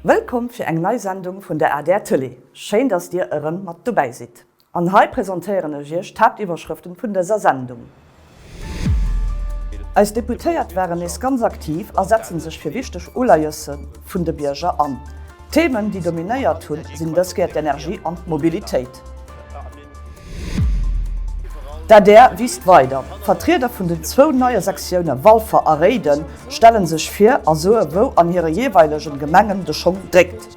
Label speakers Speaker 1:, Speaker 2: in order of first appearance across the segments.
Speaker 1: Wëllkomm fir eng nei Sendung vun der adr Tëlee. Schéin dass dir erëm mat dobäi sidd. An hei presentéieren ech iech d'Haaptiwwerschrëften vun dëser Sendung. Eis Deputéiert waren nees ganz aktiv a setzen sech fir wichteg Uleiesse vun de Bierger an. D'Themen déi dominéiert hunn sinn dës Kéier d'Energie an d'Mobilitéit. D'adr wiisst weider. D'Vertrieder vun den zwou neie Sektioune Walfer a Réiden stelle sech vir a soe wou an hire jeeweilegen Gemengen de Schong dréckt.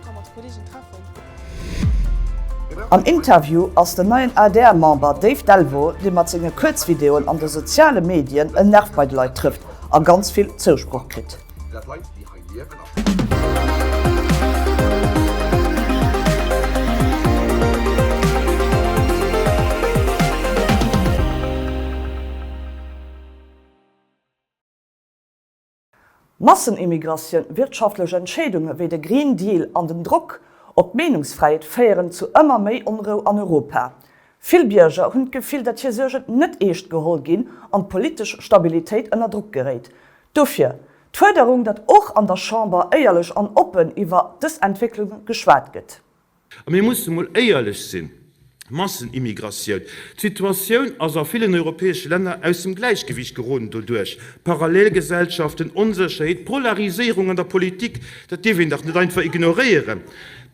Speaker 1: Am Interview ass den neien ADR-Member Dave Delvaux, dee mat senge Kuerzvideoen an de soziale Medien en Nerv bei de Leit trëfft a ganz vill Zousproch kritt. Massenimmigratioun, wirtschaftlech Entscheedunge wéi de Green Deal an den Drock op d'Meenungsfräiheet féieren zu ëmmer méi Onrou an Europa. Vill Bierger hunn d'Gefill, datt hir Suergen net eescht geholl ginn an d'politesch Stabilitéit ënner Drock geréit. Dofir d'Fuerderung, datt och an der Chamber éierlech an oppen iwwer dës Entwécklunge geschwat gëtt.
Speaker 2: A mir musse mol éierlech sinn, Massenimmigratioun, d'Situatioun ass a villen europäesche Länner aus dem Gläichgewicht geroden doduerch Parallelgesellschaften, Onsécherheet, Polariséierung an der Politik, dat dierf een dach net einfach ignoréieren.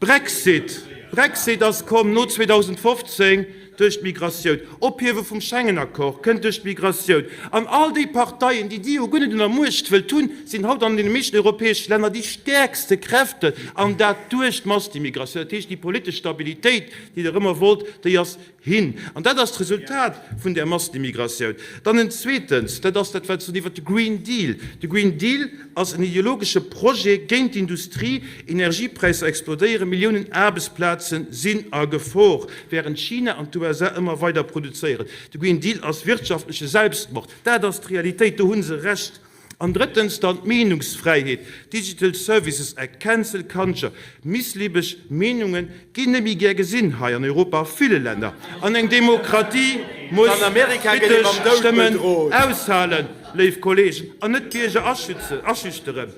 Speaker 2: Brexit, Brexit ass komm no 2015. Duerch d'Migratioun. Ophiewe vum Schengen-Accord kënnt duerch d'Migratioun. An all déi Parteien, déi Dir jo guer net un der Muecht wëllt hunn, sinn haut an deene meeschten europäesche Länner déi stäerkste Kräften, an dat duerch d'Massenimmigratioun. Dat heescht, déi politesch Stabilitéit, déi Der ëmmer wollt, déi ass hin. An dat ass d'Resultat vun där Massenimmigratioun. Dann en zweetens, dat ass dat, wat se soen iwwert de Green Deal. De Green Deal ass en ideologesche Projet géint d'Industrie. Energiepräisser explodéieren, Milliounen Aarbechtsplaze sinn a Gefor, wärend China an d'USA ëmmer weider produzéieren. De Green Deal ass wirtschaftleche Selbstmord. Dat ass d'Realitéit, do hu se Recht. An drëttens dann d'Meenungsfräiheet, Digital Services Act, Cancel Culture, missliebeg Meenunge ginn net méi gär gesinn hei an Europa a ville Länner. An eng Demokratie muss kritesch Stëmmen aushalen, léif Kollegen, an net d'Bierger aschüchteren.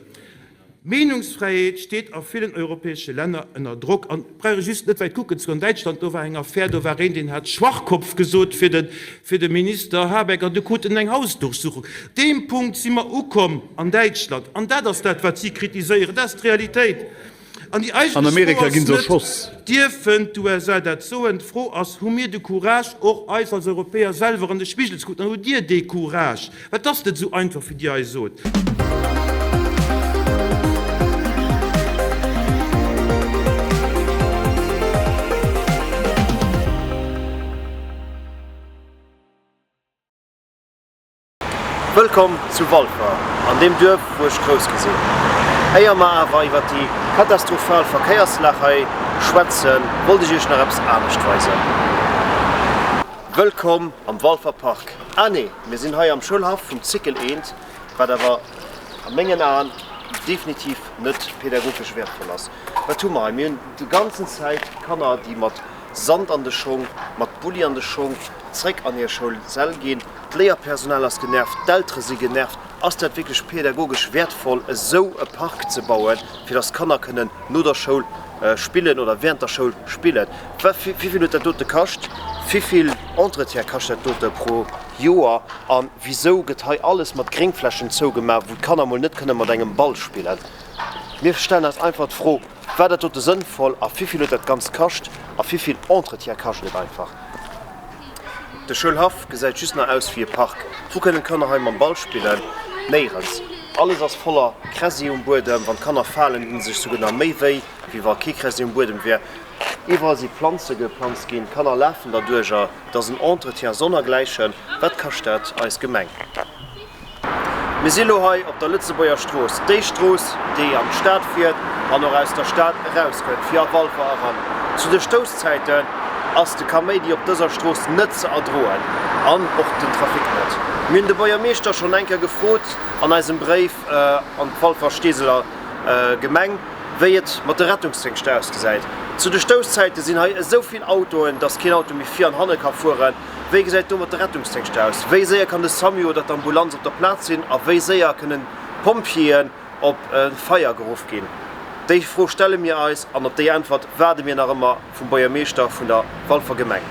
Speaker 2: D'Meenungsfräiheet steet a villen europäesche Länner ënner Drock. An et brauch ee just net wäit kucken, zu an Däitschland, do war eng Affär, do war een, deen hat Schwachkopf gesot fir de, fir de Minister Habeck, an du krut en eng Hausdurchsuchung. Deem Punkt si mer ukomm an Däitschland. An dat ass dat, wat si kritiséieren. Dat ass d'Realitéit. An déi
Speaker 3: An
Speaker 2: eigentlech Fro
Speaker 3: Amerika
Speaker 2: ass
Speaker 3: ginn se
Speaker 2: net,
Speaker 3: erschoss.
Speaker 2: Dierfen d'USA dat soen? D'Fro ass, Hu mir de Courage, och eis als Europäer selwer an de Spigel ze kucken? An hutt Dir dee Courage? Well et ass net esou einfach, wéi Dir eis sot.
Speaker 4: Wëllkomm zu Walfer, an deem Duerf wou ech grouss gi sinn. Éier mer awer iwwer déi katastrophal Verkéierslag hei schwätzen, wollt ech iech nach eppes anescht weisen. Wëllkomm am Walfer Park. Ah nee, mir sinn hei am Schoulhaff vum Cycle 1, wat awer a mengen Aen definitiv net pädagogesch wäertvoll ass. Wat hu mer hei? Mir hunn déi ganzen Zäit Kanner, déi mat Sand an de Schong, mat Bulli an de Schong zréck an hir Schoulsäll ginn. D'Léierpersonal ass genervt, d'Eltere si genervt. Ass dat wierklech pädagogesch wäertvoll, esou e Park ze bauen, fir datt d'Kanner kënnen no der Schoul spillen oder während der Schoul spillen? Wivill huet dat dote kascht? Wivill Entretien kascht dat dote pro Joer? A wisou gëtt hei alles mat Gréngflächen zougemaach, wou d'Kanner mol net kënne mat engem Ball spillen? Mir stellen eis einfach d'Fro, War dat dote sënnvoll a wivill huet dat Ganzt kascht a wivill Entretien kascht et einfach? De Schoulhaff gesäit just nach aus wéi e Park. Wou kënnen d'Kanner hei mam Ball spillen? Néierens. Alles ass voller Kräsi um Buedem. Wann d'Kanner falen, dinn se sech souguer nach méi wéi, wéi wa kee Kräsi um Buedem wär. Iwwerall si Planze geplanzt ginn, d'Kanner lafen derduercher. Et ass en Entretien sonnergläichen. Wat kascht dat eis Gemeng? Mir si lo hei op der Lëtzebuerger Strooss, déi Strooss, déi an d'Stad fiert an och aus der Stad erauskënnt, fir a Walfer eran. Zu de Stousszäiten ass de Kaméidi op dëser Strooss net ze erdroen an och den Trafic net. Mir hunn de Buergermeeschter schonn eng Kéier gefrot an eisem Bréif an d'Walfer-Steeseler Gemeng, wéi et mat de Rettungsdéngschter ausgesäit. Zu de Stousszäite sinn hei esou vill Autoen, dass keen Auto méi vir an hanne ka fueren. Wéi gesäit do mat de Rettungsdéngschter aus? Wéi séier kann de SAMU oder d'Ambulanz op der Plaz sinn a wéi séier kënnen d'Pompjeeën op e Feier geruff ginn? Déi Fro stelle mir eis an op déi Äntwert waarde mir nach ëmmer vum Buergermeeschter vun der Walfer Gemeng.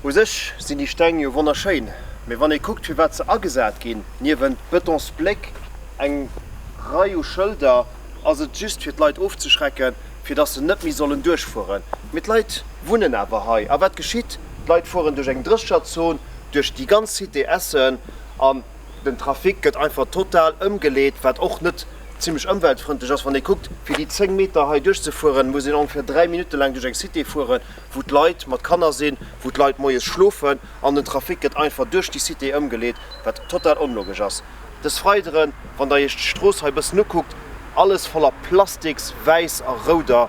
Speaker 4: U sech sinn déi Steng jo wonnerschéin, mee wann ee kuckt fir wat se agesat ginn, niewent Betonsbléck, eng Rei u Schëlder, ass et just fir d'Leit ofzeschrecken, fir dass se net méi sollen duerchfueren. Mee d'Leit wunnen awer hei. A wat geschitt? D'Leit fueren duerch eng Drécherzon, duerch déi ganz Cité Essen an den Trafic gëtt einfach total ëmgeleet, wat och net zimlech ëmweltfrëndlech ass. Wann ee kuckt, fir déi 10 Meter hei duerchzefueren, muss een ongeféier 3 Minutte laang duerch eng Cité fueren, wou d'Leit mat Kanner sinn, wou d'Leit moies schlofen an den Trafic gëtt einfach duerch déi Cité ëmgeleet, wat total onlogesch ass. Des Weideren, wann der iech d'Strooss hei bëssen ukuckt, alles voller plastiks wäiss a rouder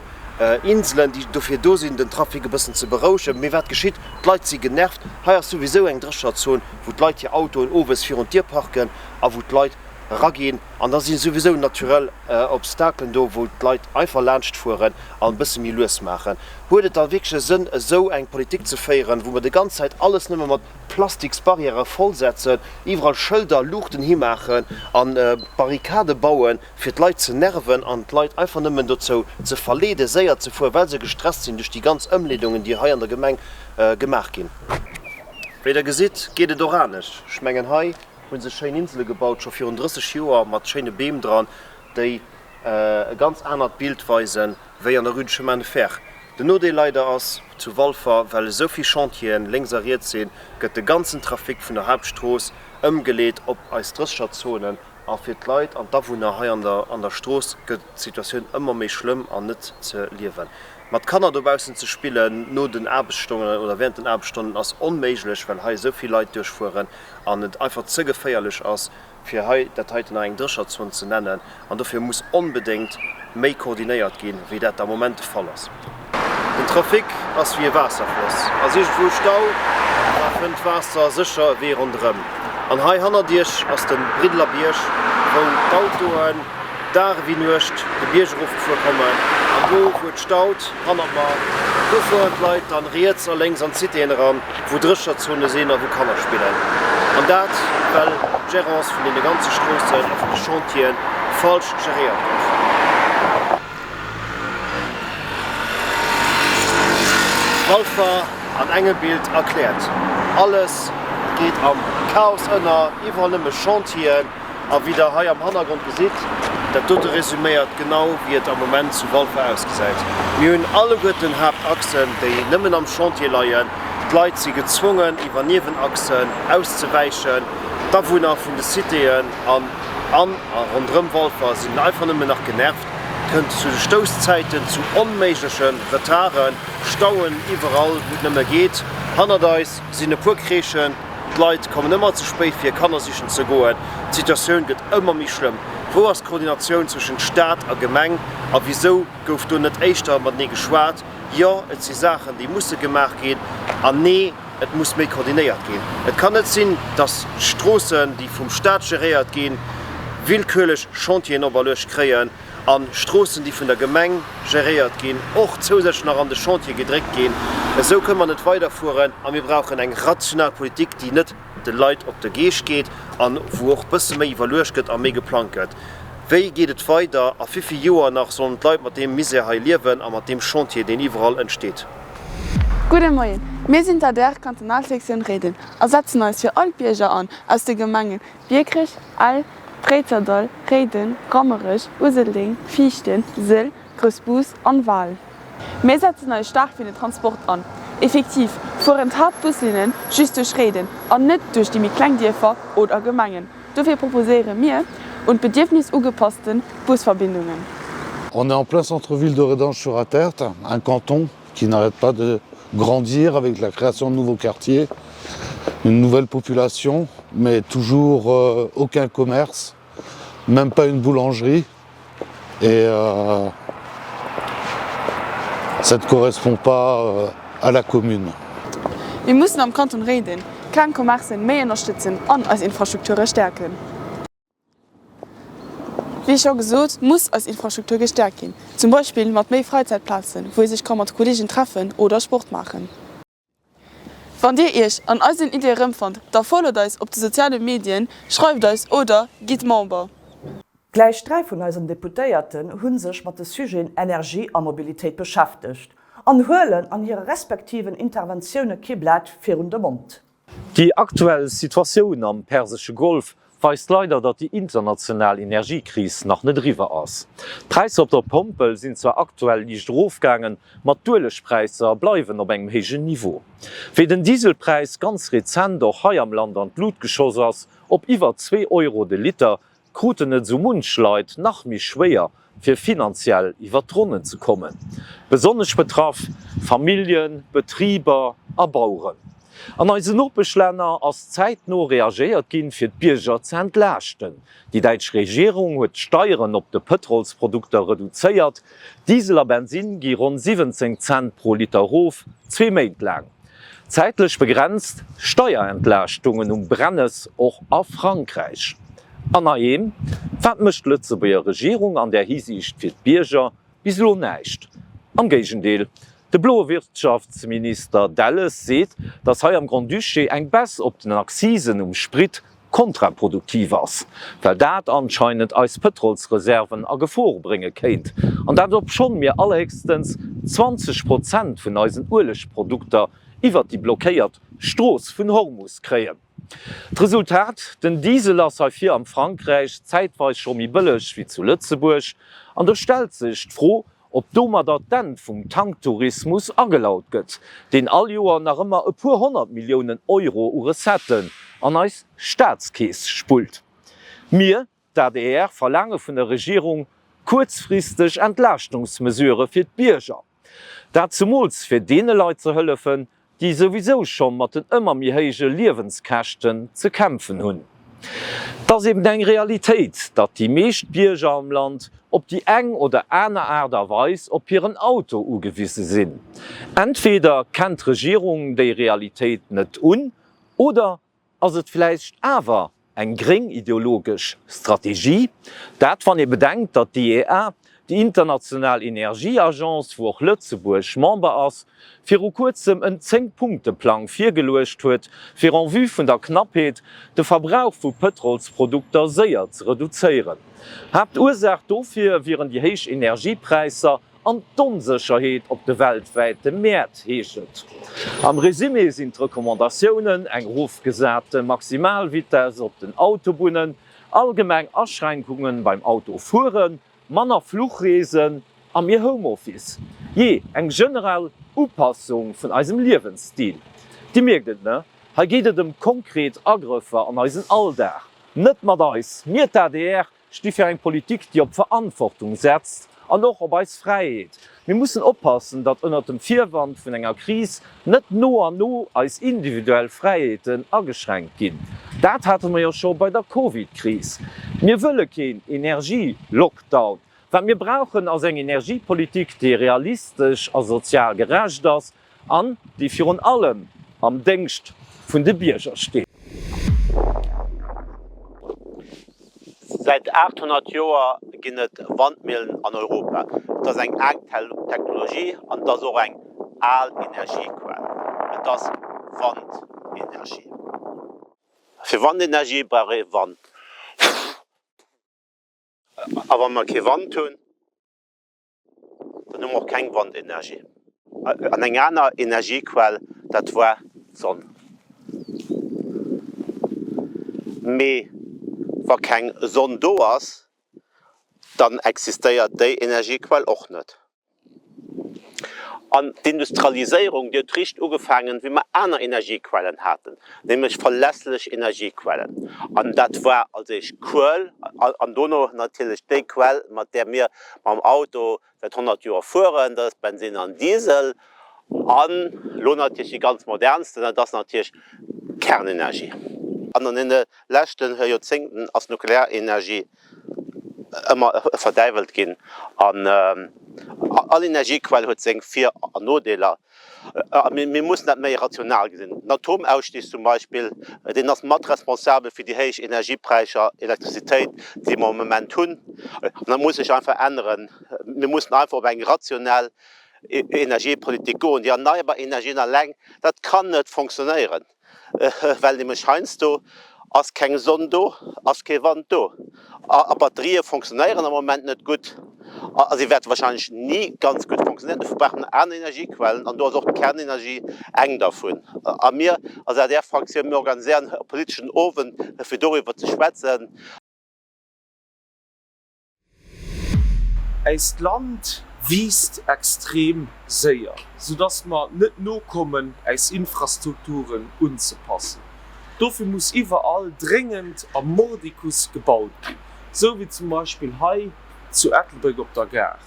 Speaker 4: Inselen, déi dofir do sinn, den Trafic e bëssen ze berouegen. Mee wat geschitt? D'Leit si genervt. Hei ass souwisou eng Drécherzon, wou d'Leit hir Autoen owes virun d'Dier parken a wou d'Leit eraginn. An da si souwisou naturel Obstakelen do, wou d'Leit einfach laanscht fueren an e bësse méi lues maachen. Huet et da wierklech e Sënn, esou eng Politik ze féieren, wou mer de ganz Zäit alles nëmme mat Plastiksbarrièrë vollsetzen, iwwerall Schëlder, Luuchten himaachen a Barrikade bauen, fir d'Leit ze nerven an d'Leit einfach nëmmen dozou ze verleeden, séier ze fueren, well se gestresst sinn duerch déi ganz Ëmleedungen, déi hei an der Gemeng gemaach ginn. Wéi Der gesitt, geet et och anescht. Ech mengen, hei hu se schéin Insele gebaut, scho virun 30 Joer, mat schéine Beem dran, déi e ganz anert Bild weisen, wéi an der Rue de Chemin de Fer. Den Nodeel leider ass, zu Walfer, well esou vill Chantieren lénks a riets sinn, gëtt de ganzen Trafic vun der Hauptstrooss ëmgeleet op eis Drëssegerzonen a fir d'Leit an d'Awunner hei an der an der Strooss gëtt d'Situatioun ëmmer méi schlëmm an net ze liewen. Mat Kanner dobaussen ze spillen no den Aarbechtsstonnen oder während den Aarbechtsstonnen ass onméiglech, well hei esou vill Leit duerchfueren an et einfach ze geféierlech ass. fir hei dat heiten nach eng Drécherzon ze nennen, an dofir muss onbedéngt méi koordinéiert ginn, wéi dat am Moment de Fall ass. Den Trafic ass wéi e Waasserfloss. Ass iergendwou Stau, da fënnt d'Waasser sécher e Wee ronderëm. An hei hannert Iech ass de Briddeler Bierg, wou d'Autoen Dag ewéi Nuecht de Bierg erofgefuer kommen. An do, wou et staut, hannert mer, do fueren d'Leit dann riets a lénks an d'Citéen eran, wou Drécherzone sinn a wou Kanner spillen. An dat, well d'Gérance vun deene ganze Stroossen a vun de Chantiere falsch geréiert gouf. Walfer an engem Bild erkläert. Alles geet am Chaos ënner, iwwerall nëmme Chantieren. A wéi der hei am Hannergrond gesitt, dat dote resuméiert genau wéi et am Moment zu Walfer ausgesäit. Mir hunn alleguerten Haaptachsen, déi nëmmen am Chantier leien. D'Leit si gezwongen iwwer Niewenachsen auszewäichen. D'Awunner vun de Citéen an an a ronderëm Walfer sinn einfach nëmmen nach genervt. Et kënnt zu de Stousszäiten zu onméigleche Retarden, Stauen iwwerall wou et nëmme geet. Hannert eis sinn e puer Crèchen. D'Leit kommen ëmmer ze spéit fir Kanner sichen ze goen. D'Situatioun gëtt ëmmer méi schlëmm. Wou ass d'Koordinatioun zwëschent Staat a Gemeng a wisou gouf do net éischter matenee geschwat? Jo, et si Saachen déi musse gemaach ginn an nee, et muss méi koordinéiert ginn. Et kann net sinn, datt Stroossen déi vum Staat geréiert ginn, willkürlech Chantieren operluecht kréien. A Stroossen, déi vun der Gemeng geréiert ginn, och zousätzlech nach an de Chantier gedréckt ginn. Esou kënne mer net weiderfueren a mir brauchen eng rational Politik, déi net de Leit op de Geescht geet a wou och bësse méi iwwerluecht gëtt a méi geplangt gëtt. Wéi geet et weider a wéivill Joer nach sollen d'Leit mat deem Misär hei liewen a mat deem Chantier, deen iwwerall entsteet?
Speaker 3: Gudde Moien, mir sinn d'ADR Kantonalsektioun Réiden a setzen eis fir all d'Bierger an aus de Gemengen Biekerech, Ell, Préizerdall, Réiden, Rammerech, Useldeng, Viichten, Sëll, Groussbus an Wal. Mir setzen eis staark fir den Transport an. Effektiv fueren d'Haaptbuslinnen just duerch Réiden an net duerch déi méi kleng Dierfer oder Gemengen. Dofir proposéiere mir un d'Bedierfnis ugepassten Busverbindungen.
Speaker 5: On est en plein centre-ville de Rédange-sur-Attert, un canton qui n'arrête pas de grandir avec la création de nouveaux quartiers, une nouvelle population, mais toujours euh, aucun commerce, même pas une boulangerie. Et euh, ça ne correspond pas euh, à la commune.
Speaker 3: Mir mussen am Kanton Réiden kleng Commercen méi ënnerstëtzen an eis Infrastrukture stäerken. Wéi scho gesot, muss eis Infrastruktur gestäerkt ginn, zum Beispill mat méi Fräizäitplazen, wou ee sech ka mat Kolleegen treffen oder Sport maachen. Wann Dir Iech an eisen Iddie erëmfannt, da followt eis op de soziale Medien, schreift eis oder gitt Member.
Speaker 1: Gläich 3 vun eisen Deputéierten hu sech mat de Sujeten Energie a Mobilitéit beschäftegt an huelen an hire respektiven Interventioune kee Blat virun de Mond.
Speaker 6: Déi aktuell Situatioun am persesche Golf weist leider, datt déi international Energiekris nach net eriwwer ass. D'Präisser op der Pompel sinn zwar aktuell liicht erofgaangen, ma d'Uelegpräisser bleiwen op engem héijen Niveau. Wéi den Dieselpräis ganz rezent och hei am Land an d'Lut geschoss ass, op iwwer zwee Euro de Liter, kruten et esou munch Leit nach méi schwéier, fir finanziell iwwer d'Ronnen ze kommen. Besonnesch betraff, Familljen, Betriber a Baueren. An eisen Nopeschlänner ass zäitno reagéiert ginn, fir d'Bierger ze entlaaschten. Déi däitsch Regierung huet d'Steieren op de Pëtrolsprodukter reduzéiert. Diesel a Bensinn gi ronn 17 Cent pro Liter erof, zwee Méint laang. Zäitlech begrenzt Steierentlaaschtunge um Brennes och a Frankräich. An heiheem, wat mécht d'Lëtzebuerger Regierung an där Hisiicht fir d'Bierger? Bis elo näischt. Am Géigendeel, de bloe Wirtschaftsminister Delles seet, datt hei am Grand-Duché eng Baisse op den Accisen um Sprit kontraproduktiv ass, well dat anscheinend eis Pëtrolsreserven a Gefor brénge kéint, an dat obschonn mir allerhéchstens 20 Prozent vun eisen Uelegprodukter iwwert déi blockéiert Strooss vun Hormus kréien. D'Resultat, Den Diesel ass hei vir am Frankräich zäitweis scho méi bëlleg wéi zu Lëtzebuerg, an do stellt sech d'Fro, ob domadder d'Enn vum Tanktourismus agelaut gëtt, deen all Joer nach ëmmer e puer 100 Milliounen Euro u Recetten an eis Staatskeess spullt. Mir, d'ADR, verlaange vun der Regierung kuerzfristeg Entlaaschtungsmesurë fir d'Bierger. Dat zemools fir deene Leit ze hëllefen, déi souwisou scho mat den ëmmer méi héije Liewenskäschten ze kämpfen hunn. Et ass eben eng Realitéit, datt déi meescht Bierger am Land op déi eng oder aner Aart a Weis op hiren Auto ugewise sinn. Entweder kennt d'Regierung déi Realitéit net un oder Ass et vläicht awer eng gréng ideologesch Strategie? Dat wann ee bedenkt, datt d'IEA, déi international Energieagence, wou och Lëtzebuerg Member ass, viru kuerzem en Zéng-Punkte-Plang virgeluecht huet, fir en vue vun der Knappheet de Verbrauch vu Pëtrolsprodukter séier ze reduzéieren. Haaptursaach dofir wieren déi héich Energiepräisser An d'Onsécherheet op de weltwäite Mäert, heescht et. Am Resumé sinn d'Recommandatiounen, eng erofgesate Maximalvitesse op den Autobunnen, allgemeng Aschränkunge beim Autofueren, manner Fluchreesen a méi Homeoffice. Jee, eng generell Upassung vun eisem Liewensstil. Dir mierkt et, ne? Hei geet et ëm konkret Agrëffer an eisen Alldag. Net mat eis, mir d'ADR, sti fir eng Politik, déi op Verantwortung setzt an och op eis Fräiheet. Mir mussen oppassen, datt ënnert dem Virwand vun enger Kris net no an no eis individuell Fräiheeten ageschränkt ginn. Dat hate mer jo scho bei der Covid-Kris. Mir wëlle keen Energie-Lockdown. Wat mir brauchen, ass eng Energiepolitik, déi realistesch a sozial gerecht ass An déi virun allem am Déngscht vun de Bierger steet.
Speaker 7: Säit 800 Joer ginn et Wandmillen an Europa. Et ass eng al Technologie an et ass och eng al Energiequell. Et ass Wandenergie. Fir Wandenergie brauch ee Wand. A wa mer kee Wand hunn, Dann hu mer och keng Wandenergie. An eng aner Energiequell, dat war d'Sonn. Mee wa keng Sonn do ass, dann existéiert déi Energiequell och net. An d'Industrialiséierung, déi huet riicht ugefaangen, wéi mer aner Energiequellen haten, nämlech verlässlech Energiequellen. An dat war als éischt Kuel an dono natierlech déi Quell, mat där mir mam Auto säit 100 Joer fueren, dat ass Bensinn an Diesel. An elo natierlech déi ganz modernsten, dat ass natierlech d'Kernenergie. An an deene leschte Joerzéngten ass d'Nuklearenergie ëmmer verdäiwelt ginn. An all Energiequell huet seng Vir an Nodeeler. A mir mussen dat méi rational gesinn. Den Atomausstieg zum Beispill, deen ass mat responsabel fir déi héich Energiepräischer, Elektrizitéit, déi mer am Moment hunn. An dat muss sech einfach änneren. Mir mussen einfach op eng rationell Energiepolitik goen. Déi erneierbar Energien alleng, dat kann net fonctionnéieren, well nämlech heiansdo. Ass keng Sonn do, ass kee Wand do. A Batterië fonctionnéieren am Moment net gutt a si wäerte warscheinlech ni ganz gutt fonctionnéieren. Dofir brauche mer aner Energiequellen an do ass och d'Kernenergie eng dervun. A mir als ADR-Fraktioun, mir organiséieren e politeschen Owend, fir doriwwer ze schwätzen.
Speaker 8: Äist Land wiisst extrem séier, soudass mer net nokommen, äis Infrastrukturen unzepassen. Dofir muss iwwerall dréngend a mordicus gebaut ginn, sou wéi zum Beispill hei zu Ettelbréck op der Gare.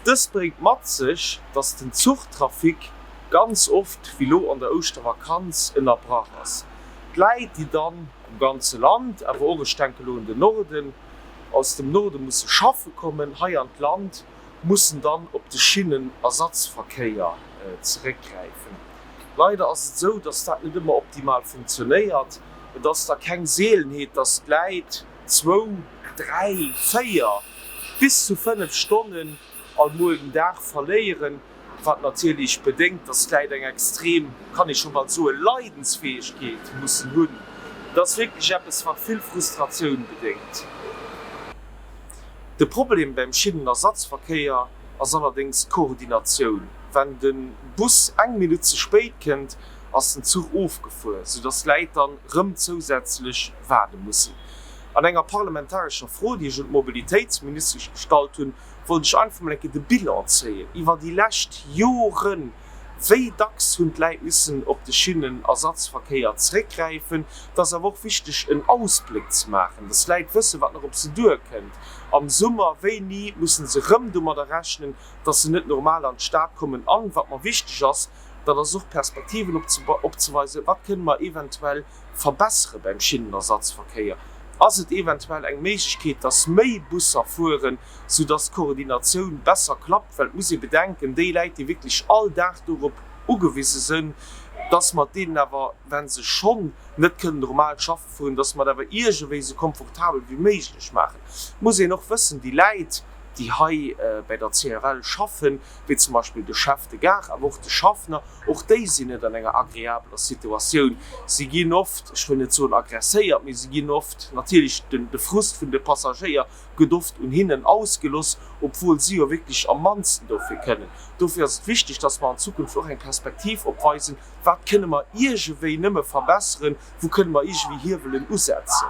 Speaker 8: Dëst bréngt mat sech, dass den Zuchtrafic ganz oft, wéi lo an der Ouschtervakanz, ënnerbrach ass. D'Läit, déi dann am ganze Land, awer och, ech denke lo un den Norden, aus dem Norde musse schaffe kommen hei an d'Land, mussen dann op de Schinnenersatzverkéier zeréckgräifen. Leider ass et esou, dass dat net ëmmer optimal funktionéiert. Et ass da keng Seelenheet, dass d'Läit zwou, dräi, véier bis zu fënnef Stonnen all Mol den Dag verléieren, wat natierlech bedéngt, dass d'Läit eng extrem, kann ee scho bal soen, Leidensfäegkeet mussen hunn. Et ass wierklech eppes, wat vill Frustratioun bedéngt. De Problem beim Schinnenersatzverkéier ass allerdéngs d'Koordinatioun. Wenn de Bus eng Minutt ze spéit kënnt, ass den Zuch ofgefuer, soudass d'Läit dann rëm zousätzlech waarde mussen. An enger parlamentarescher Fro, déi ech un d'Mobilitéitsministesch gestallt hunn, wollt ech einfach mol eng Kéier de Bilan zéien iwwer déi lescht Joren. Wéi dacks hunn d'Läit missen op de Schinnenersatzverkéier zréckgräifen? Et ass awer och wichteg, en Ausbléck ze maachen, dass d'Läit wëssen, wat nach op se duerkënnt. Am Summer, wéini mussen se rëm domadder rechnen, dass se net normal an d'Stad kommen? An, wat mer wichteg ass, dat ass och Perspektiven opzeweisen, Wat kënne mer eventuell verbessere beim Schinnenersatzverkéier? Ass et eventuell eng Méiglechkeet, dass méi Busser fueren, soudass d'Koordinatioun besser klappt? Well et muss ee bedenken, déi Läit, déi wierklech all Dag dorop ugewise sënn, dass mer deenen awer, wa se schonn net kënnen normal schaffe fueren, dass mer et awer iergendwéi esou komfortabel wéi méiglech maachen. Et muss een och wëssen, déi Läit, déi hei bäi der CFL schaffen, wéi zum Beispill de Chef de Gare, awer och de Schaffner, Och déi sinn net an enger agreabeler Situatioun. Si ginn oft, ech wëll net soen agresséiert, mee si ginn oft, natierlech de Frust vun de Passagéier gëtt oft un hinnen ausgeloss, obwuel si jo wierklech am mannsten dofir kënnen. Dofir ass et wichteg, dass mer an Zukunft och eng Perspektiv opweisen, Wat kënne mer iergewéi nëmme verbesseren, wou kënne mer iergendwéi Hiewelen usetzen?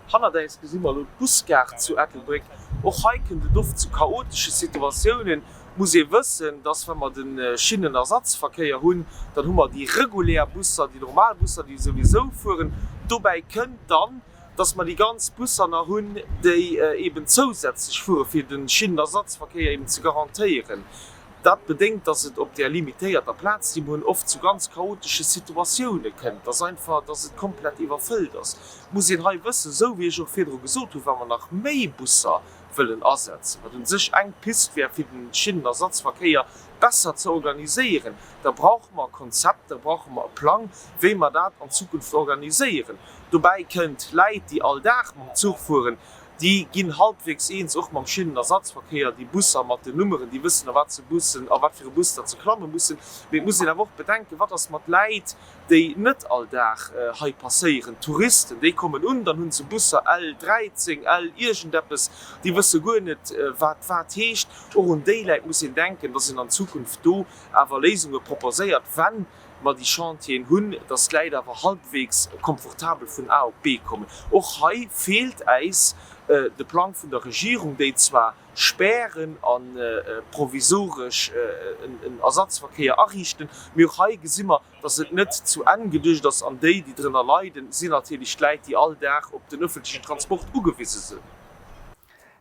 Speaker 8: Hannert äis gesi mer elo d'Busgare zu Ettelbréck. Och hei kënnt et oft zu chaotesche Situatiounen. Et muss ee wëssen, dass wa mer de Schinnenersatzverkéier hunn, dann hu mer déi regulär Busser, déi normal Busser, déi souwisou fueren. Dobäi kënnt dann, dass mer déi ganz Busser nach hunn, déi eben zousätzlech fuere fir de Schinnenersatzverkéier eben ze garantéieren. Dat bedéngt, dass et op där limitéierter Plaz, déi mer hunn, oft zu ganz chaotesche Situatioune kënnt, dass einfach, dass et komplett iwwerfëllt ass. Et muss een hei wëssen, esou wéi ech och virdru gesot hunn, wa mer nach méi Busser wëllen asetzen, wat u sech eng Pist wär, fir den Schinnenersatzverkéier besser ze organiséieren, da brauche mer e Konzept, da brauche mer e Plang, wéi mer dat an Zukunft organiséieren. Dobäi kënnt, Läit, déi all Dag mam Zuch fueren, Déi ginn halbwegs eens, och mam Schinnenersatzverkéier, déi Busser mat den Nummeren, déi wëssen a wat se Bussen, a wat fir e Bus datt se klamme mussen. Mee et muss een awer och bedenken, wat ass mat Läit, déi net all Dag hei passéieren, Touristen, déi kommen un, dann hu se Busser L 13, L iergendeppes, déi wësse guer net wat wat heescht. Och un déi Läit muss een denken, datt een an Zukunft do awer Léisunge proposéiert, wenn mer déi Chantieren hunn, dass d'Läit awer halbwegs komfortabel vun A op B kommen. Och hei feelt äis de Plang vun der Regierung, déi zwar Spären a provisoresch en Ersatzverkéier ariichten, mee och hei gesi mer, dass et net zu Enn geduecht ass. An déi, déi drënner leiden, sinn natierlech d'Läit, déi all Dag op den öffentlechen Transport ugewise sinn.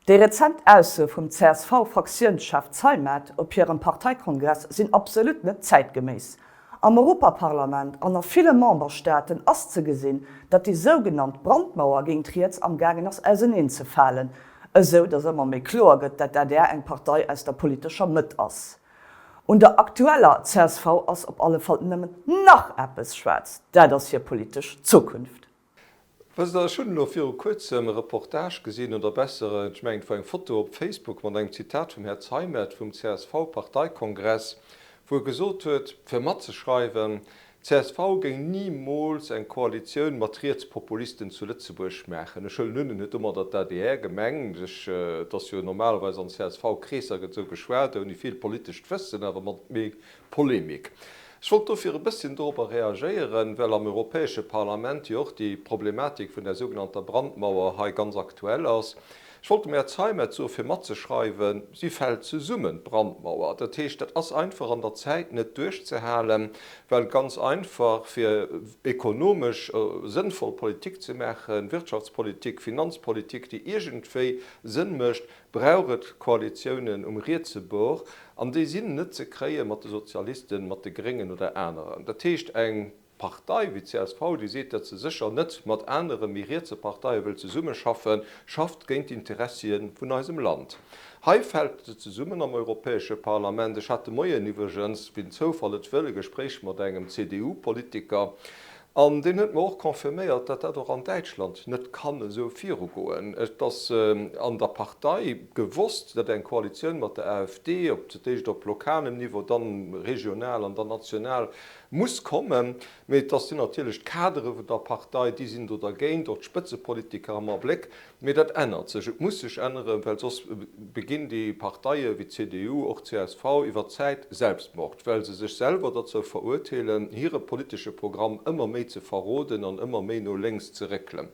Speaker 1: Déi rezent Aussoe vum CSV-Fraktiounschef Zeimet op hirem Parteikongress sinn absolut net zäitgeméiss. Am Europaparlament an a ville Memberstaaten ass ze gesinn, datt déi sougenannt Brandmauer géint riets am gaangen ass auseneen ze falen, esou datt ëmmer méi kloer gëtt, dat d'ADR eng Partei aus der politescher Mëtt ass. Un der aktueller csv ass op alle Fall nëmmen nach eppes schwaarz, dat ass hir politesch Zukunft.
Speaker 9: Wësst Der, ech hunn elo viru Kuerzem e Reportage gesinn, oder besser, ech mengen, et war eng Foto op Facebook mat engem Zitat vum Här Zeimet vum CSV-Parteikongress, wou e gesot huet, fir matzeschreiwen, D'CSV géing nimools eng Koalitioun mat Rietspopulisten zu Lëtzebuerg maachen. Ech huelen un, en huet domadder d'ADR gemengt. Ech, et ass jo normalerweis an CSV-Kreesser gëtt esou geschwat, ouni vill politescht Wëssen, awer mat méi Polemik. Ech wollt dofir e bësschen dorobber reagéieren, well am Europäesche Parlament jo och déi Problematik vun der sougenannter Brandmauer hei ganz aktuell ass. Ech wollt dem Här Zeimet soe fir matzeschreiwen, si fält zesummen, d'Brandmauer. Dat heescht, dat ass einfach an der Zäit net duerchzehalen, well ganz einfach, fir ekonomesch sënnvoll Politik ze maachen, Wirtschaftspolitik, Finanzpolitik, déi iergendwéi Sënn mécht, brauch et Koalitiounen um rietse Bord, an déi sinn net ze kréie mat de Sozialisten, mat de Gréngen oder aneren. Dat heescht, eng. Partei wéi csv, déi seet, datt se sécher net mat anere méi rietse Parteie wëll zesummeschaffen, schafft géint d'Interessie vun eisem Land. Hei fält se zesummen am Europäesche Parlament. Ech hat de Moien iwwregens, wéi den Zoufall et wëll, e Gespréich mat engem CDU-Politiker, an deen huet mer och confirméiert, datt dat och an Däitschland net kann esou virugoen. Et ass an der Partei gewosst, datt eng Koalitioun mat der AfD, op fir d'éischt op lokalem Niveau, dann regional an dann national, Muss kommen, mee et ass sinn natierlech d'Kadere vun der Partei, déi sinn do dergéint, och d'Spëtzepolitiker am Abléck. Mee dat ännert sech, et muss sech änneren, well soss beginn déi Parteie wéi d'CDU, och d'CSV iwwer d'Zäit Selbstmord, well se sech selwer derzou verurteelen, hire politesche Programm ëmmer méi ze verroden an ëmmer méi no lénks ze réckelen.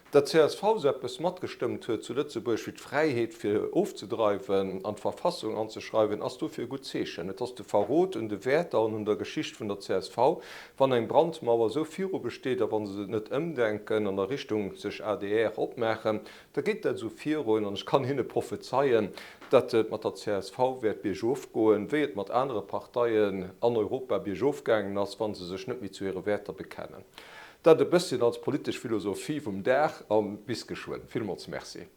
Speaker 9: Datt csv esou eppes matgestëmmt huet zu Lëtzebuerg wéi d'Fräiheet fir ofzedreiwen an d'Verfassung anzeschreiwen, ass dofir e gutt Zeechen. Et ass de Verrot un de Wäerter an un der Geschicht vun der csv, wann eng Brandmauer esou viru besteet a wa se net ëmdenken an a Richtung sech adr opmaachen, da geet dat esou virun an ech kann hinne prophezeien, datt et mat der csv wäert biergof goen, wéi et mat anere Parteien an Europa biergof gaangen ass, wa se sech net méi zu hire Wäerter bekennen. Dat e bësschen als politesch Philosophie vum Dag a bis geschwënn. Villmools Merci.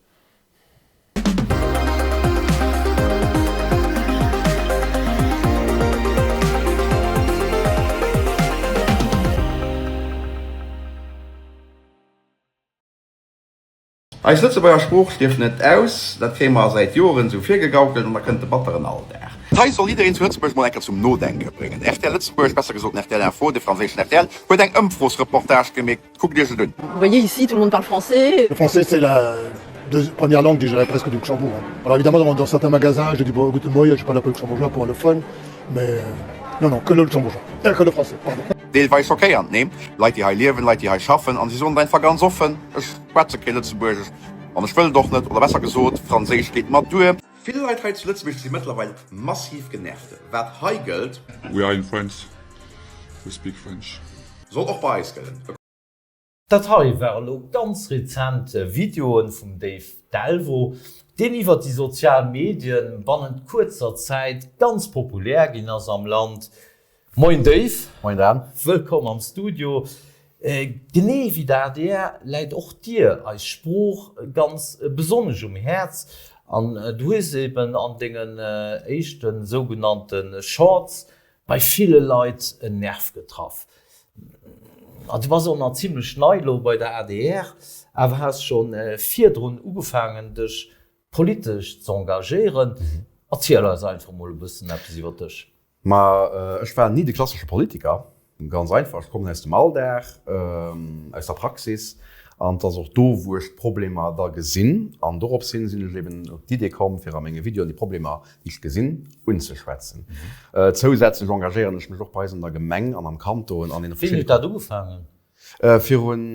Speaker 10: Eis Lëtzebuerger Sprooch stierft net aus, dat kréie mer säit Joren esou virgegaukelt an da kënnt de batteren Alldag. Hei soll jiddereen zu Lëtzebuerg mol eng Kéier zum Nodenke bréngen. Rtl Lëtzebuerg, besser gesot den rtl Info, de franséischen rtl, huet eng Ëmfrosreportage gemeet. Kuckt iech et un.
Speaker 11: Vous voyez ici, tout le monde parle français.
Speaker 12: Le français c'est la première langue, je dirais presque du Luxembourg. Alors évidemment dans certains magasins, je dis bon guten Moien, je parle un peu luxembourgeois pour le fun, mais non non, que le luxembourgeois, euh que le français, pardon.
Speaker 10: Deelweis schockéiernd, nee? Leit déi hei liewen, Leit déi hei schaffen an si soen et einfach ganz offen, Ech schwätze kee Lëtzebuergesch an ech wëll et och net, oder besser gesot, Franséisch geet mer duer. Vill Leit hei zu Lëtzebuerg si mëttlerweil massiv genervt. Wat hei gëllt.
Speaker 13: We are in France, we speak French.
Speaker 10: Soll och bei eis gëllen. E.
Speaker 6: Dat hei ware lo ganz rezent Videoen vum Dave Delvaux, deen iwwert déi sozial Medien bannent kuerzer Zäit ganz populär ginn ass am Land. Moien Dave.
Speaker 14: Moien Dan.
Speaker 6: Wëllkomm am Studio. Genee wéi der adr läit och dir eis Sprooch ganz besonnesch um Häerz an du hues eben an dengen éischte sougenannte Shorts bei ville Leit en Nerv getraff. An du bass och nach zimlech nei elo bei der adr, awer has scho virdrun ugefaangen dech politesch z'engagéieren. Erziel eis einfach mol e bëssen eppes iwwer dech.
Speaker 10: Ma ech war ni de klassesche Politiker, ganz einfach, ech kommen aus dem Alldag, aus der Praxis an et ass och do, wou ech d'Problemer da gesinn. An dorops hin sinn ech eben op d'Idee komm, fir a menge Videoen déi Problemer, déi ech gesinn, unzeschwätzen. Zousätzlech engagéieren ech mech och bei eis an der Gemeng an am Kanton an deene
Speaker 6: verschiddene. Wéini huet dat ugefaangen?
Speaker 10: Virun.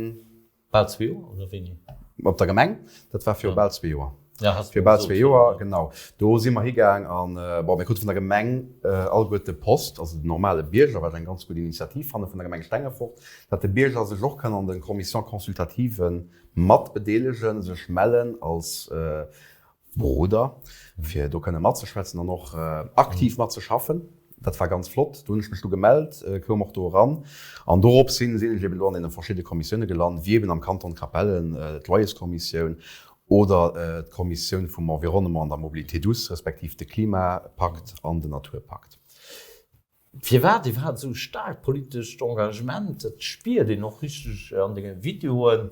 Speaker 6: Bal zwee Joer oder wéini?
Speaker 10: Op der Gemeng, dat war viru bal zwee Joer.
Speaker 6: Ja, has
Speaker 10: Viru bal zwee Joer, genau. Do si mer higaang an, bon, mir krute vun der Gemeng alleguerte Post, also den normale Bierger, wat ech eng ganz gutt Initiativ fanne vun der Gemeng Stengefort, datt de Bierger sech och kann an de Commissions consultatives mat bedeelegen, sech mellen als Beroder, fir do kënne matzeschwätzen an och aktiv matzeschaffen. Dat war ganz flott. Do hunn ech mech du gemellt, koum och do eran. An dorops hin sinn ech eben do an deene verschidde Kommissioune gelant, wéi eben am Kanton Capellen d'Loyerskommissioun oder d'Kommissioun vum Environnement an der Mobilité douce, respektiv de Klimapakt an den Naturpakt.
Speaker 6: Firwat iwwerhaapt esou staarkt politescht Engagement? Dat spiert een och richteg an denge Videoen.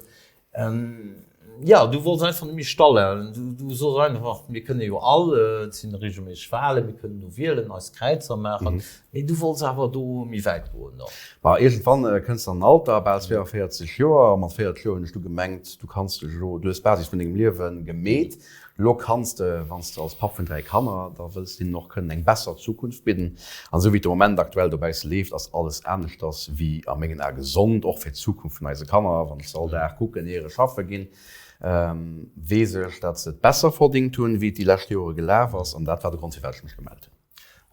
Speaker 6: Jo, du wollts einfach net méi stallhalen. Du sos einfach, mir kënne jo all, et sinn regelméisseg Wahlen, mir kënnen do wielen, eis Kräizer maachen. Mee du wollts awer do méi wäit goen och.
Speaker 10: Ma iergendwann kënns de an en Alter, bal 42 Joer, a mat 40 Joer hunn ech du gemengt, du kanns dech elo, du hues d'Basis vun dengem Liewe gemeet, elo kanns de, wann s de als Papp vun 3 Kanner, da wëlls de hinnen och kënnen eng besser Zukunft bidden. An esou wéi et de Moment aktuell dobausse leeft, ass alles aneschters wéi a mengen Ae gesond, och fir d'Zukunft vun eise Kanner. Wann ech se all Dag kucken, ier ech schaffe ginn, weess ech, datt se et besser verdingt hunn, wéi et déi lescht Jore gelaf ass. An dat war de Grond, firwat ech mech gemellt hunn.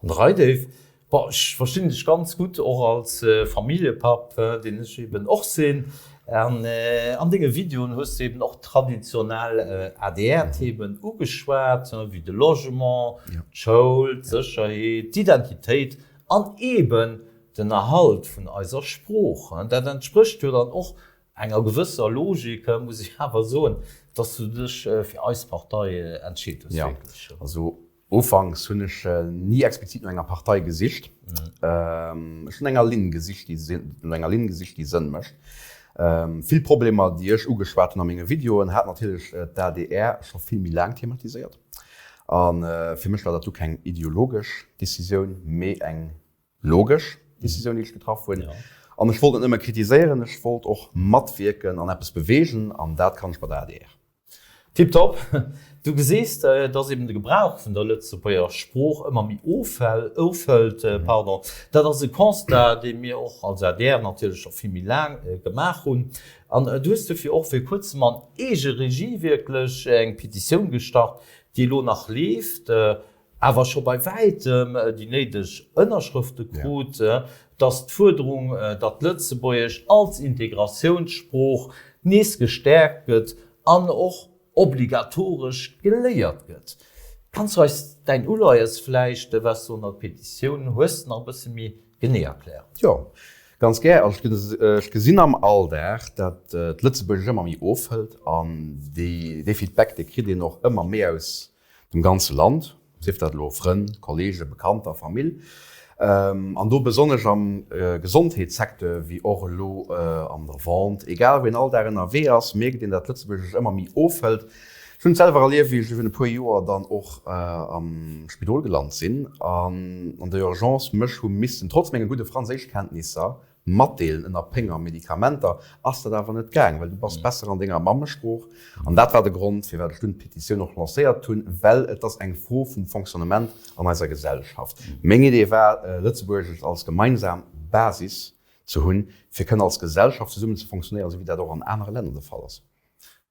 Speaker 6: An der Rei, Dave. Bon, ech verstinn dech ganz gutt, och als Familljepapp, deen ech eben och sinn. An an denge Videoen hues de eben och traditionell ADR-Themen ugeschwat, wéi de Logement, d'Schoul, d'Sécherheet, d'Identitéit an eben den Erhalt vun eiser Sprooch. Dat entsprécht jo dann och enger gewësser Logik, muss ech awer soen, dass du dech fir eis Partei entscheet hues, wierklech.
Speaker 10: Jo, also Ufanks hunn ech ni explizit no enger Partei gesicht. Ech hunn enger Linn gesicht, déi no enger Linn gesicht, déi Sënn mécht. Vill Problemer, déi ech ugeschwat hunn a menge Videoen, hat natierlech d'ADR scho vill méi laang thematiséiert. A fir mech war dat du keng ideologesch Decisioun, mee eng logesch Decisioun, déi ech getraff hunn. An ech wollt net nëmme kritiséieren, ech wollt och matwierken an eppes beweegen. An dat kann ech bei der adr.
Speaker 6: Tiptop! Du gesees, dass eben de Gebrauch vun der Lëtzebuerger Sprooch ëmmer méi ofhëlt. Pardon. Dat ass e Constat, dee mir och als adr natierlech scho vill méi laang gemaach hunn. An du hues dofir och vir kuerzem an Eegeregie wierklech eng Petitioun gestart, déi elo nach leeft. awer scho bei wäitem déi néideg Ënnerschrëfte krut, datt d'Fuerderung, datt Lëtzebuergesch als Integratiounssprooch nees gestäerkt gëtt an och obligatoresch geléiert gëtt. Kanns du eis däin Uleies vläicht, wat s du an der Petitioun hues, nach e bësse méi genee erklären?
Speaker 10: Jo, ganz gär. Also ech gesinn am Alldag, datt d'Lëtzebuergesch ëmmer méi ofhëlt an dee Feedback, dee kritt een och ëmmer méi aus dem ganze Land, sief dat elo Frënn, Kollegen, Bekannter, Famill, an do besonnesch am Gesondheetssecteur wéi och elo an der Vente, egal wou een all Dag ënnerwee ass, mierkt een, dat Lëtzebuergesch ëmmer méi ofhëlt. Ech hunn et selwer erlieft, wéi ech virun e puer Joer dann och am Spidol gelant sinn an an der Urgence mech hu missen, trotz menge gudde Franséischkenntnisser, Matdeelen ënner Péng a Medikamenter ass dat awer net gaang, well du bass besser an denger Mammesprooch. An dat war de Grond, firwat ech dunn d'Petitioun och lancéiert hunn, well et ass eng Fro vum Fonctionnement an eiser Gesellschaft. Meng Idee war, Lëtzebuergesch als gemeinsam Basis ze hunn, fir kënnen als Gesellschaft zesummen ze fonctionnéieren, esou wéi dat och an anere Länner de Fall ass.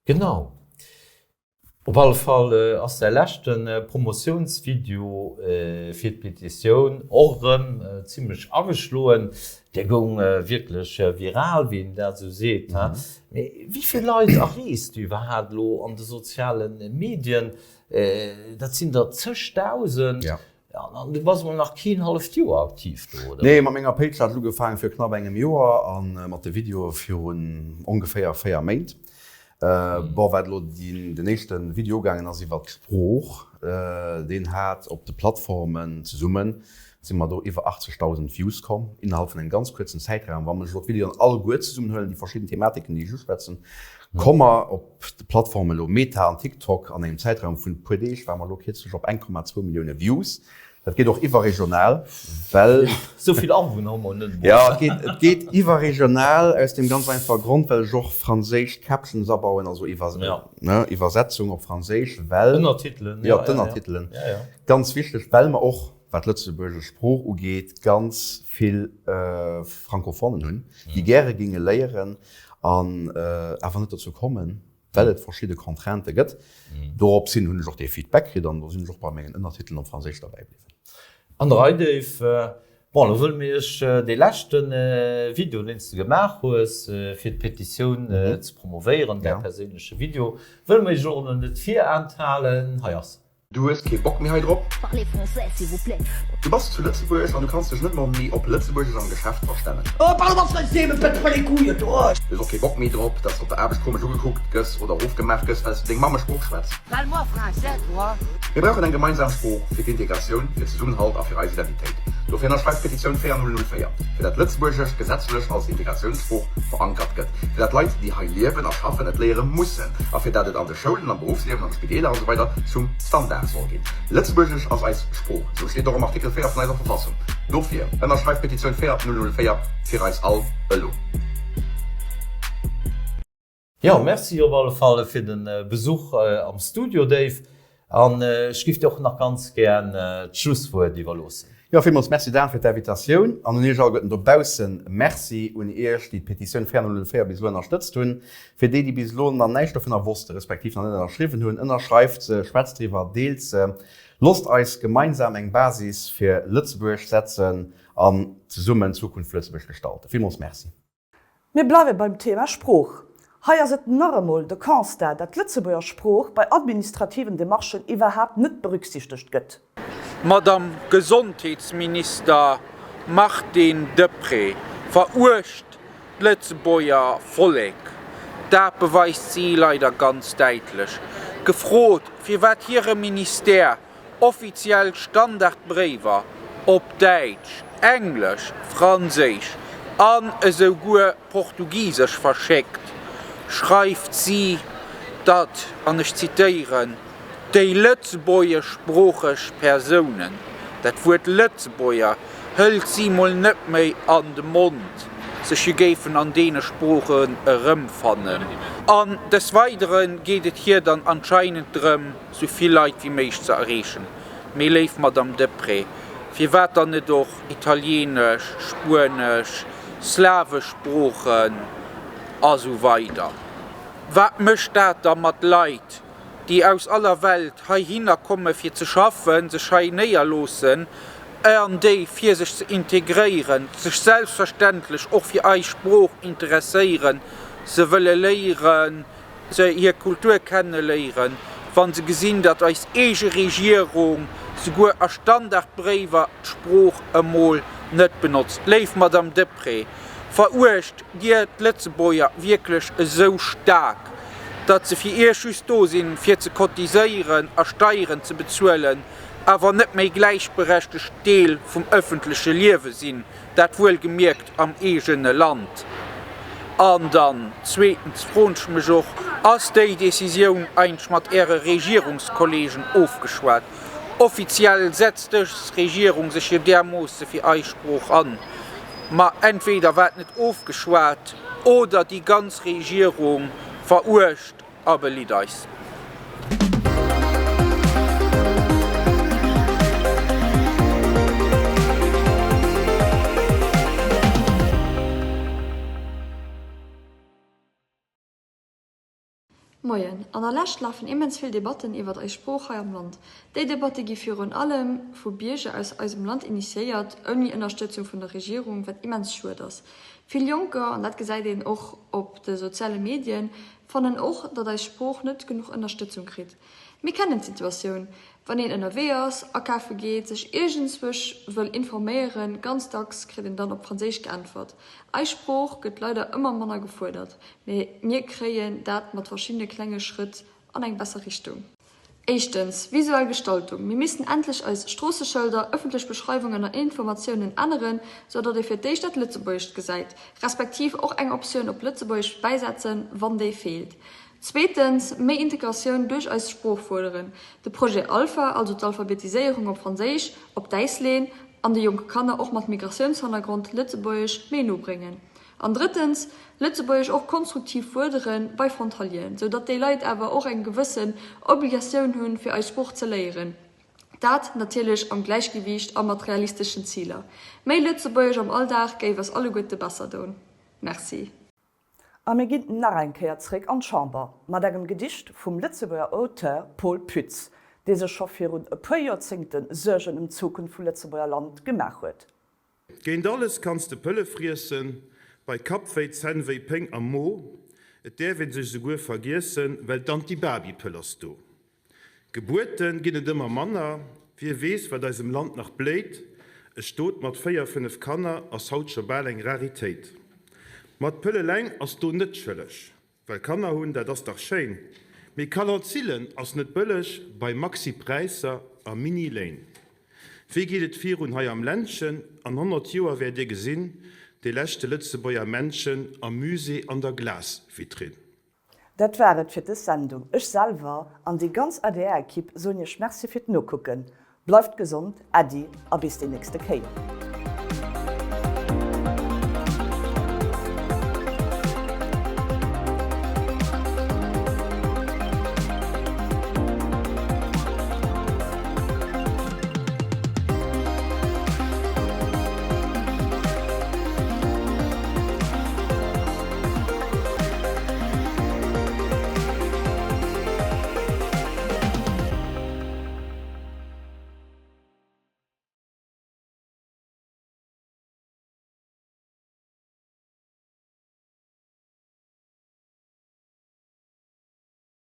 Speaker 6: Genau. Op alle Fall ass säi leschte Promotiounsvideo fir d'Petitioun och erëm zimmlech ageschloen. Dee goung wierklech viral, wéi een dat esou seet. Mee wéi vill Leit erreechs du iwwerhaapt elo an de soziale Medien? Dat sinn der zegdausend. An du bass emol nach keen halleft Joer aktiv do, oder?
Speaker 10: Nee, mat menger Page hat ech ugefaangen vir knapp engem Joer an mat de Videoe virun ongeféier 4 Méint. Bon, wat elo den éischte Video ugaangen ass iwwert d'Sprooch, deen hat op de Plattformen zesummen si mer do iwwer 80.000 Views komm innerhalb vun engem ganz kuerzen Zäitraum. Wa mer elo d'Videoen alleguer zesummen huelen, déi verschidden Thematiken, déi ech uschwätzen, komme mer op de Plattformen elo Meta an TikTok an engem Zäitraum vun e puer Deeg ware mer elo kierzlech op 1,2 Millioune Views. Dat geet och iwwerregional, well.
Speaker 6: Esou vill Awunner hu mer net
Speaker 10: emol. Jo, et geet, et geet iwwerregional aus deem ganz einfache Grond, well ech och franséisch Captions abauen, also iwwer, ne, Iwwersetzung op Franséisch, well.
Speaker 6: Ënnertitelen,
Speaker 10: jo. Jo, d'Ënnertitelen. Ganz wichteg, well mer och, wat d'lëtzebuergesch Sprooch ugeet, ganz vill Francophonen hunn, déi gäre géinge léieren an awer net dozou kommen, well et verschidde Contraintë gëtt. Dorops hin hunn ech och dee Feedback kritt an do sinn ech och bei mengen Ënnertitelen op Franséisch derbäi bliwwen.
Speaker 6: An der Rei, Dave. Bon, elo wëlle mir iech dee leschte Video, deen s de gemaach hues, fir d'Petitioun ze promovéieren, däi perséinleche Video, wëlle mir iech och elo net virenthalen. Hei ass en.
Speaker 14: Du hues kee Bock méi hei drop?
Speaker 15: Parlez français, s'il vous plaît.
Speaker 14: Du bass zu Lëtzebuerg an du kanns dech net mol méi op Lëtzebuergesch am Geschäft verstännegen.
Speaker 15: Oh, parle-moi français, me pète pas les couilles, toi!
Speaker 14: Du hues och kee Bock méi drop, dass de op der Aarbecht komesch ugekuckt gëss oder erofgemaach gëss, well s du deng Mammesprooch schwätz.
Speaker 15: Parle-moi français, toi!
Speaker 14: Mir brauchen eng gemeinsam Sprooch fir d'Integratioun, fir Zesummenhalt a fir eis Identitéit. Dofir ënnerschreift d'Petitioun 4004, fir dat Lëtzebuergesch gesetzlech als Integratiounssprooch verankert gëtt, fir dat Leit, déi hei liewen a schaffen, et léiere mussen a fir dat et an de Schoulen, am Beruffsliewen, an de Spideeler an esou weider zum Standard soll ginn. Lëtzebuergesch ass eis Sprooch, esou steet et och am Artikel 4 vun eiser Verfassung. Dofir ënnerschreift d'Petitioun 4004 fir eis all elo!
Speaker 6: Jo, merci op alle Fall fir den Besuch am Studio, Dave. An ech giff dir och nach ganz gär d'Schlusswuert iwwerloossen.
Speaker 10: Jo, villmools Merci Dan fir d'Invitatioun an un iech alleguerten dobaussen. Merci un iech, déi d'Petitioun 4004 bis elo ënnerstëtzt hunn. Fir déi, déi bis elo nach näischt dovunner wossten, respektiv nach net ënnerschriwwen hunn, ënnerschreift se, schwätzt driwwer, deelt se. Losst eis gemeinsam eng Basis fir Lëtzebuerg setzen an zesummen d'Zukunft vu Lëtzebuerg gestalten. Villmools Merci.
Speaker 1: Mir bleiwe beim Thema Sprooch. Hei ass et nach emol de Constat, dat d'Lëtzebuerger Sprooch bei administrativen Demarchen iwwerhaapt net berücksichtegt gëtt.
Speaker 16: D'Madame Gesondheetsminister Martine Deprez veruecht d'Lëtzebuerger Vollek. Dat beweist si leider ganz däitlech. Gefrot, firwat hire Ministère Offiziell Standardbréiwer op Däitsch, Englesch, Franséisch an esouguer Portugisesch verschéckt, schreift si, datt, an ech zitéieren, déi lëtzebuergeschsproocheg Persounen, dat Wuert Lëtzebuerger hëlt si mol net méi an de Mond, sech jo géifen an deene Sproochen erëmfannen. An des Weidere geet et hir dann anscheinend drëm, sou vill Leit wéi méiglech ze erreechen. Mee léif Madame Deprez, firwat dann net och Italienesch, Spuenesch, slawesch Sproochen a sou weider? Wat mécht dat da mat Leit, déi aus aller Welt heihinner komme fir ze schaffen, sech hei néierloossen an déi, fir sech ze integréieren, sech selbstverständlech och fir eis Sprooch interesséieren, se wëlle léieren, se hir Kultur kenneléieren, wa se gesinn, datt eis eege Regierung souguer a Standardbréiwer d'Sprooch emol net benotzt. Léif Madame Deprez, veruecht Dir d'Lëtzebuerger wierklech esou staark, datt se fir Iech just do sinn, fir ze cotiséieren a Steieren ze bezuelen, awer net méi gläichberechtegt Deel vum ëffentleche Liewe sinn? Dat wuelgemierkt am eegene Land. An dann zweetens froen ech mech och, Ass déi Décisioun eigentlech mat Äre Regierungskollegen ofgeschwat? Offiziell setzt dës Regierung sech jo därmoosse fir eis Sprooch an. Ma entweder war et net ofgeschwat oder déi ganz Regierung veruecht A belitt eis.
Speaker 17: Moien. An der Lescht lafen immens vill Debatten iwwert eis Sprooch hei am Land. Déi Debatte gi virun allem vu Bierger aus eisem Land initiéiert, ouni Ënnerstëtzung vun der Regierung, wat immens schued ass. Vill Jonker, an dat gesäit een och op de soziale Medien, Fannen och, datt eis Sprooch net genuch Ënnerstëtzung kritt. Mir kennen d'Situatioun, wann een ënnerwee ass, akafe geet, sech iergendzwousch wëll informéieren, ganz dacks kritt een dann op Franséisch geäntwert. Eis Sprooch gëtt leider ëmmer manner gefuerdert, mee mir kréien dat mat verschiddene klenge Schrëtt an eng besser Richtung. Éischtens, visuell Gestaltung, Mir missten endlech eis Stroosseschëlder, ëffentlech Beschreiwungen an Informatiounen änneren, sou datt ee fir d'éischt dat Lëtzebuergescht gesäit, respektiv och eng Optioun op Lëtzebuergesch bäisetzen, wann déi feelt. Zweetens, méi Integratioun duerch eis Sprooch fuerderen, de Projet Alpha, also d'Alphabetiséierung op Franséisch, op d'Äis leen an de jonke Kanner och mat Migratiounshannergrond Lëtzebuergesch méi no bréngen. An drëttens, Lëtzebuergesch och konstruktiv fuerdere bei Frontalieren, sou datt déi Leit awer och eng gewëssen Obligatioun hunn, fir eis Sprooch ze léieren. Dat natierlech am Gläichgewiicht a mat realisteschen Ziler. Méi Lëtzebuergesch am Alldag géif eis alleguerte besser doen. Merci.
Speaker 1: A mir ginn nach eng Kéier zréck an d'Chamber mat engem Gedicht vum Lëtzebuerger Auteur Pol Pütz, dee sech scho virun e puer Joerzéngte Suergen ëm d'Zukunft vum Lëtzebuerger Land gemaach huet.
Speaker 2: Géint alles kanns de Pëlle friessen, bei Kappwéi, Zännwéi, Péng am Mo, et däerf een sech esouguer vergiessen, well d'Antibabypëll ass do. Gebuerte ginn et ëmmer manner, wie weess wat eisem Land nach bléit, e Stot mat 4, 5 Kanner ass haut scho bal eng Raritéit. Ma d'Pëll eleng ass do net schëlleg, Well Kanner hunn, dat ass dach schéin, mee Kalonzillen ass net bëlleg bei Maxi-Präisser a Mini-Léin. Wéi geet et virun hei am Ländchen? An 100 Joer wäert Dir gesinn, dee leschte Lëtzebuerger Männchen am Musée an der Glasvitrinn.
Speaker 1: Dat war et fir dës Sendung. Ech selwer an déi ganz ADR-Equipe soen Iech Merci fir d'Nokucken. Bleift gesond, Äddi a bis déi nächste Kéier.